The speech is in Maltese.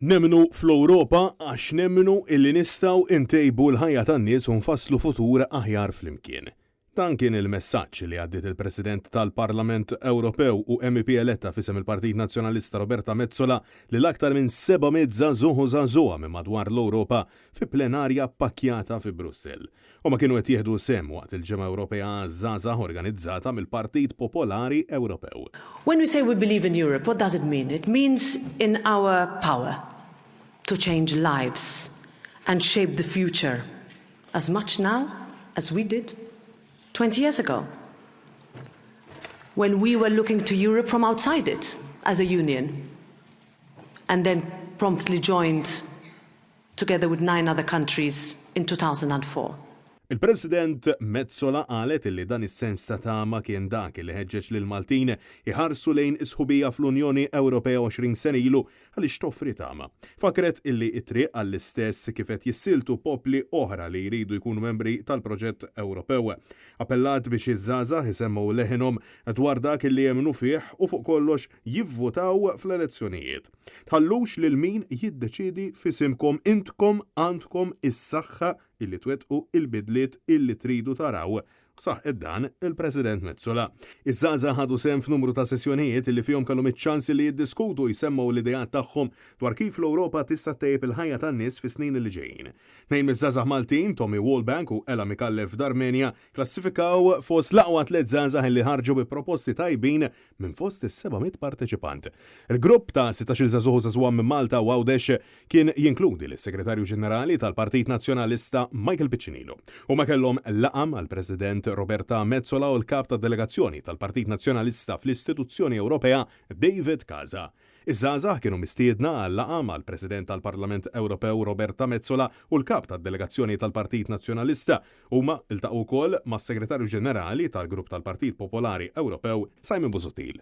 Nemmnu fl-Ewropa għax nemmnu illi nistgħu ntejbu l-ħajja tan-nies u nfasslu futur aħjar flimkien. Dan kien il-messaġġ li għaddiet il-President tal-Parlament Ewropew u MEP eletta f'isem il-Partit Nazzjonalista Roberta Metsola lil aktar minn 700 żagħżugħ u żagħżugħa minn madwar l-Ewropa fi plenarja ppakkjata fi Brussell. Huma kienu qed jieħdu sehem waqt il-Ġimgħa Ewropea għaż-Żgħażagħ organizzata mill-Partit Popolari Ewropew. When we say we believe in Europe, what does it mean? It means in our power to change lives and shape the future as much now as we did 20 years ago when we were looking to Europe from outside it as a union and then promptly joined together with nine other countries in 2004. Il-President Metsola qalet illi dan is-sens ta' tama kien dak li ħeġġeġ lill-Maltin iħarsu lejn is-sħubija fl-Unjoni Ewropea 20 sena ilu għaliex toffri tama. Fakkret illi t-triq għall-istess kif qed jissieltu popli oħra li jridu jkunu membri tal-proġett Ewropew. Appellat biex iż-żgħażagħ isemmgħu leħinhom dwar dak illi jemmnu fih u fuq kollox jivvutaw fl-elezzjonijiet. Tħallux lil min jiddeċiedi f'isimkom, intkom għandkom is-saħħa illi twettqu il-bidliet illi tridu taraw Saħqet dan il-President Metsola. Iż-żgħażagħ ħadu sehem f'numru ta' sessjonijiet li fihom kellhom iċ-ċans li jiddiskutu u jsemmgħu l-ideat tagħhom dwar kif l-Ewropa tista' ttejjeb il-ħajja tan-nies fis-snin li ġejjin. Tnejn miż-żgħażagħ Maltin, Tommy Wallbank u Ella Micallef Darmenia, klassifikaw fost l-aqwa tliet żgħażagħ li ħarġu bi proposti tajbin minn fost is-700 parteċipant. Il-grupp ta' 16-il żagħżugħ u żagħżugħa minn Malta u Għawdex kien jinkludi lis-Segretarju Ġenerali tal-Partit Nazzjonalista Michael Piccinino. Huma kellhom laqgħa mal-President Roberta Metsola u l-Kap tad-Delegazzjoni tal-Partit Nazzjonalista fl-istituzzjoni Ewropea David Casa. Iż-żgħażagħ kienu mistiedna għal laqgħa mal-President tal-Parlament Ewropew Roberta Metsola u l-Kap tad-Delegazzjoni tal-Partit Nazzjonalista Huma ltaqgħu wkoll mas-Segretarju Ġenerali tal-Grupp tal-Partit Popolari Ewropew Simon Busuttil.